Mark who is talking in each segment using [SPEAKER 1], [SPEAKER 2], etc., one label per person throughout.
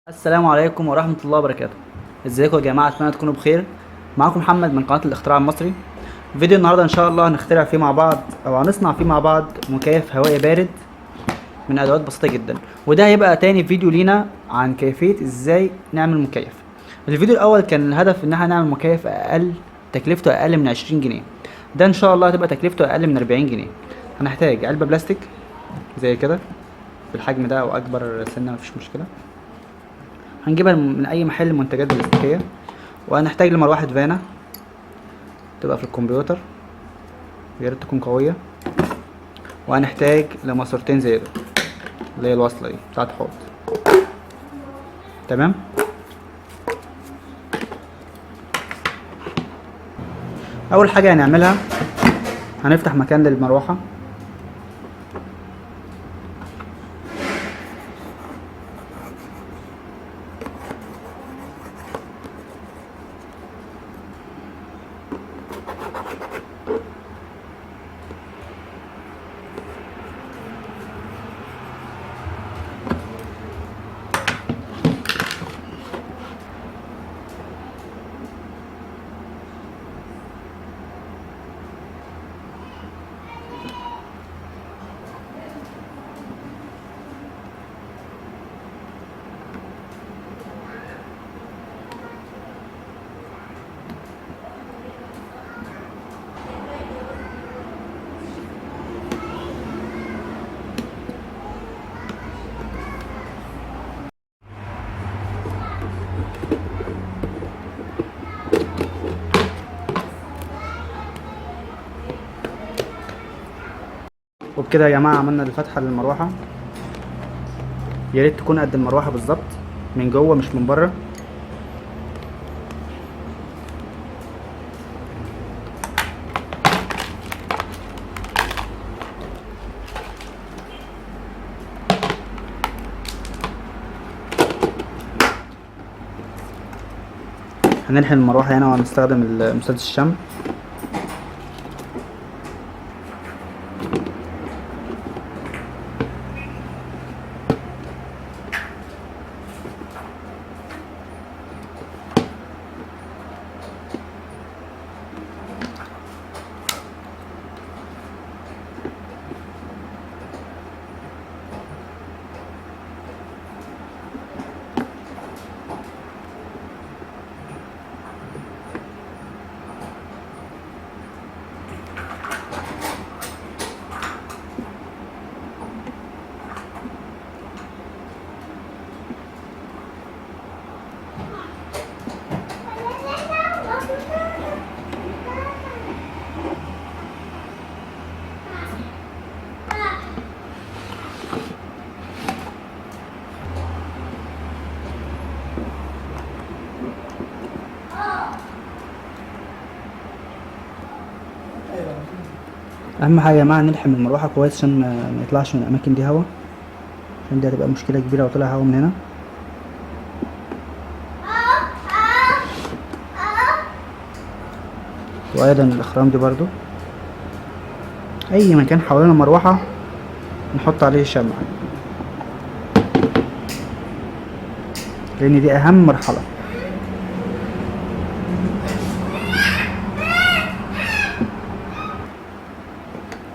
[SPEAKER 1] السلام عليكم ورحمة الله وبركاته. ازيكم يا جماعة؟ اتمنى تكونوا بخير. معاكم محمد من قناة الاختراع المصري. فيديو النهاردة ان شاء الله هنخترع فيه مع بعض او هنصنع فيه مع بعض مكيف هوائي بارد من ادوات بسيطة جدا، وده هيبقى تاني فيديو لينا عن كيفية ازاي نعمل مكيف. الفيديو الاول كان الهدف ان احنا نعمل مكيف اقل تكلفته اقل من 20 جنيه، ده ان شاء الله هتبقى تكلفته اقل من 40 جنيه. هنحتاج علبة بلاستيك زي كده بالحجم ده او اكبر سنة مفيش مشكلة، هنجيبها من اي محل منتجات بلاستيكية. وهنحتاج لمروحة فانا تبقى في الكمبيوتر، يا ريت تكون قوية. وهنحتاج لماسورتين زي ده اللي هي الوصلة دي بتاعت حوض. تمام. اول حاجة هنعملها هنفتح مكان للمروحة. وبكده يا جماعة عملنا الفتحة للمروحة، يا ريت تكون قد المروحة بالظبط من جوه مش من بره. هنلحم المروحة هنا وهنستخدم مسدس الشمع. اهم حاجه يا جماعه نلحم المروحه كويس عشان ما يطلعش من الاماكن دي هوا، عشان دي هتبقى مشكله كبيره لو طلع هوا من هنا. وايضا الاخرام دي برضو اي مكان حوالين المروحه نحط عليه شمع، لان دي اهم مرحله.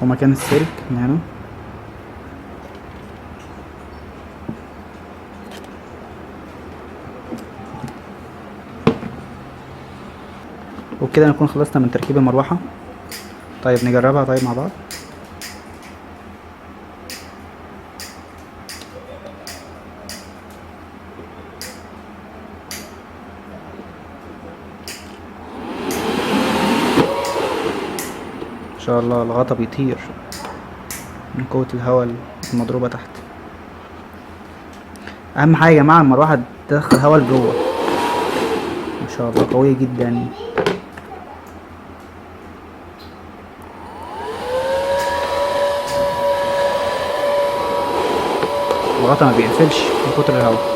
[SPEAKER 1] ومكان السلك من هنا. وبكده نكون خلصنا من تركيب المروحة. طيب نجربها طيب مع بعض. ان شاء الله الغطا بيطير من قوة الهواء المضروبة تحت. اهم حاجة يا جماعة المروحة تدخل هواء لجوه، ما شاء الله قوية جدا. الغطا ما بيقفلش من كتر الهواء.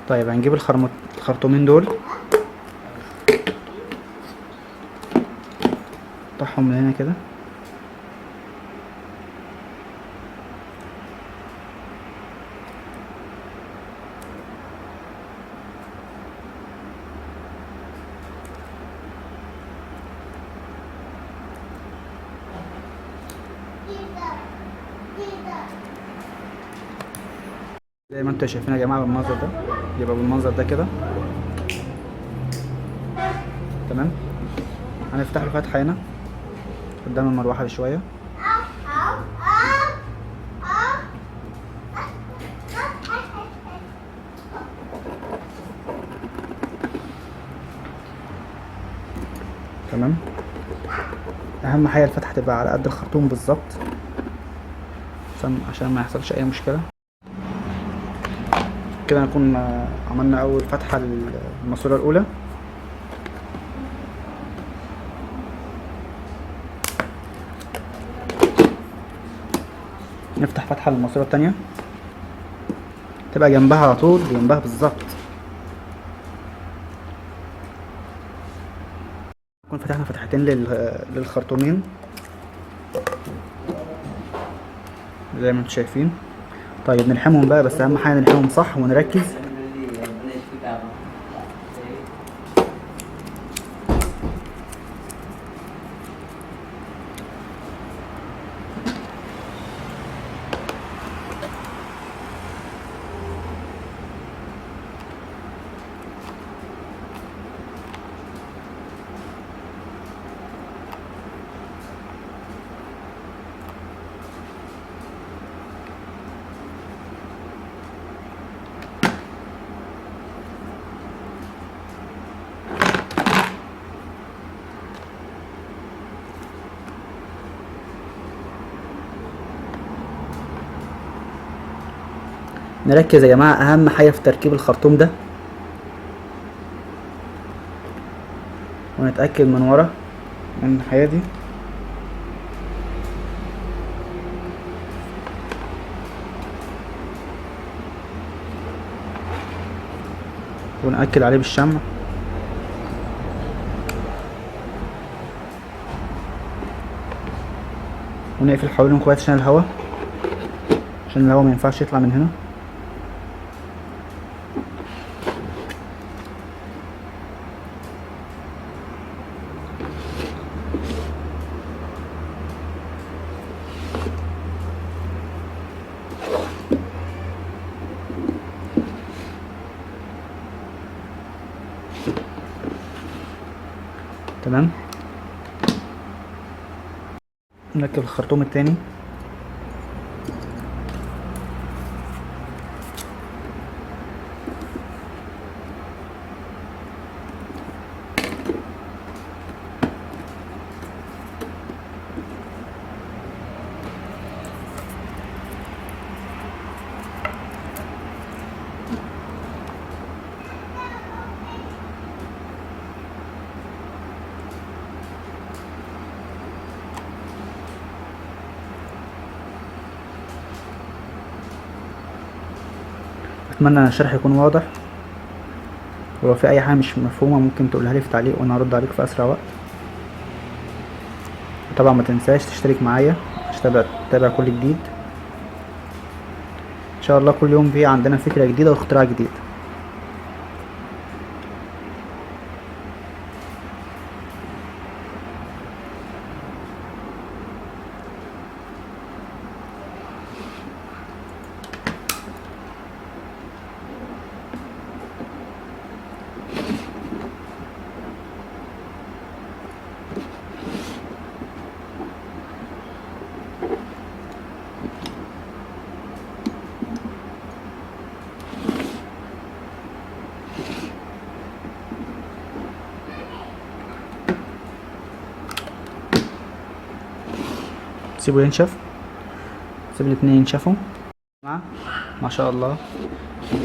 [SPEAKER 1] طيب هنجيب الخرطومين دول، نقطعهم من هنا كده. زي ما انتوا شايفين يا جماعة بالمنظر ده، يبقى بالمنظر ده كده. تمام. هنفتح له فتحه هنا قدام المروحة بشوية. تمام. اهم حاجة الفتحة تبقى على قد الخرطوم بالظبط عشان ما يحصلش اي مشكلة. كده نكون عملنا اول فتحه للماسوره الاولى. نفتح فتحه للماسوره الثانية تبقى جنبها على طول، جنبها بالظبط. نكون فتحنا فتحتين للخرطومين زي ما انتم شايفين. طيب نلحمهم بقى، بس اهم حاجة نلحمهم صح ونركز. نركز يا جماعة، أهم حاجة في تركيب الخرطوم ده، ونتأكد من ورا من الحاجة دي. ونأكد عليه بالشمع. ونقفل حوالينهم كويس عشان الهواء، عشان الهواء ما ينفعش يطلع من هنا. تمام. نركب الخرطوم التاني. اتمنى ان الشرح يكون واضح، ولو في اي حاجة مش مفهومه ممكن تقولها لي في تعليق وانا هرد عليك في اسرع وقت. وطبعا ما تنساش تشترك معايا عشان تتابع كل جديد ان شاء الله. كل يوم في عندنا فكرة جديدة واختراع جديد. سيبه ينشف، سيب الاتنين ينشفوا. ما شاء الله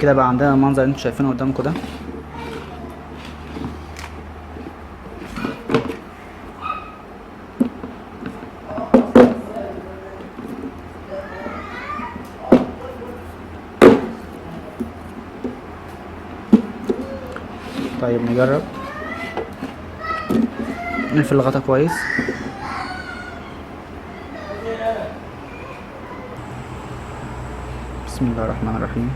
[SPEAKER 1] كده بقى عندنا المنظر اللي انتوا شايفينه قدامكم ده. طيب نجرب نقفل الغطا كويس. بسم الله الرحمن الرحيم.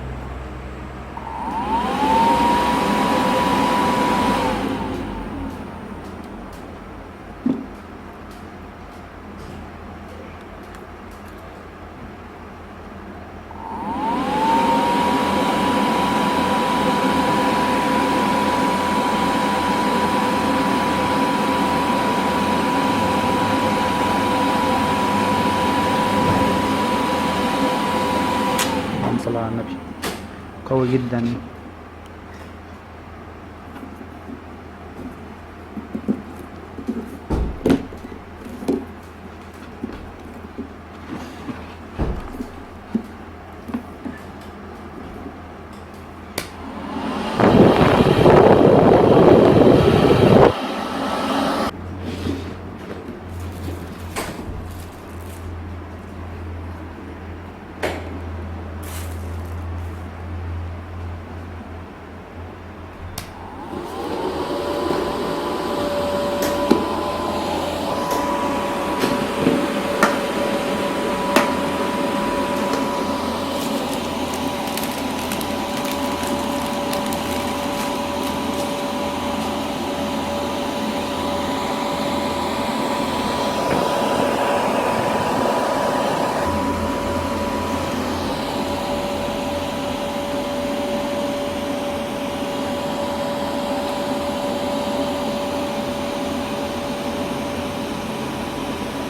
[SPEAKER 1] اللهم صل على النبي. قوي جدا.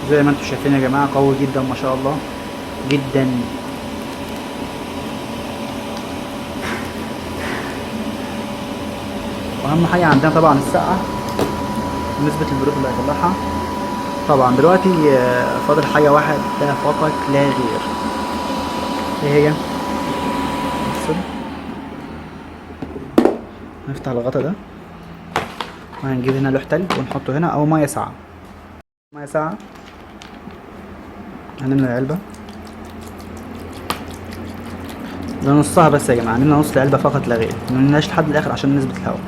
[SPEAKER 1] زي ما انتم شايفين يا جماعة قوي جدا ما شاء الله جدا. واهم حاجة عندنا طبعا السقعة ونسبة البرودة اللي هيطلعها. طبعا دلوقتي فاضل حاجة واحدة فقط لا غير، ايه هي؟ نفتح الغطا ده وهنجيب هنا لوح تلج ونحطه هنا، او مية ساقعة. مية ساقعة هنملى العلبة ده نصها بس يا جماعة، نملى نص العلبة فقط لا غير، منملاش لحد الآخر عشان نسبة الهواء.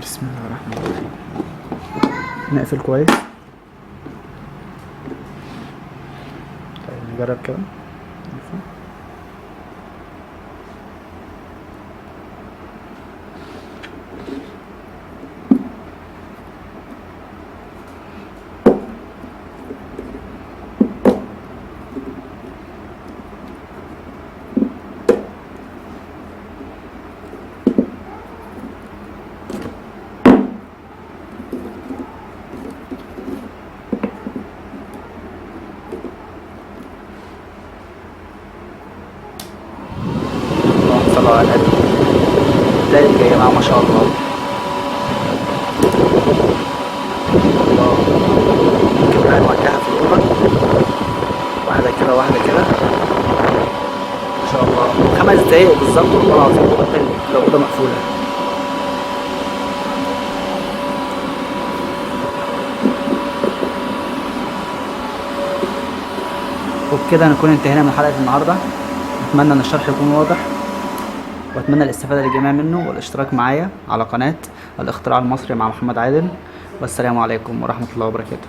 [SPEAKER 1] بسم الله الرحمن الرحيم. نقفل كويس. طيب نجرب كده. تلج يا جماعة ما شاء الله. الله، ممكن بقى نوجهها في الأوضة، واحدة كده واحدة كده ما شاء الله. 5 دقايق بالظبط والله العظيم تلج لو الأوضة مقفولة. وبكده نكون انتهينا من حلقة النهاردة. أتمنى إن الشرح يكون واضح، وأتمنى الاستفادة للجميع منه، والاشتراك معايا على قناة الاختراع المصري مع محمد عادل. والسلام عليكم ورحمة الله وبركاته.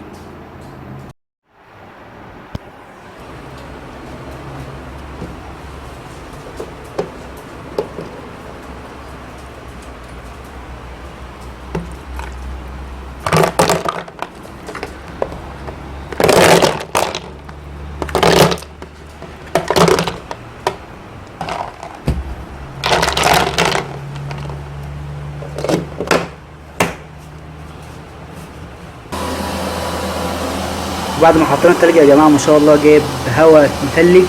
[SPEAKER 1] بعد ما حطينا التلج يا جماعة ما شاء الله جايب هواء متلج.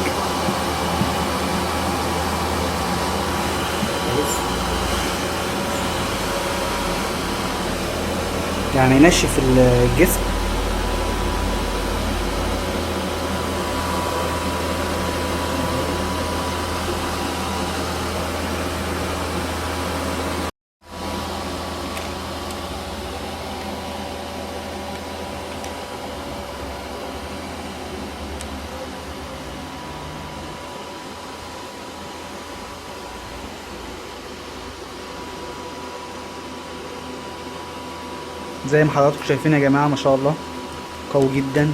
[SPEAKER 1] يعني ينشف الجسم. زي ما حضراتكم شايفين يا جماعة، ما شاء الله قوي جدا.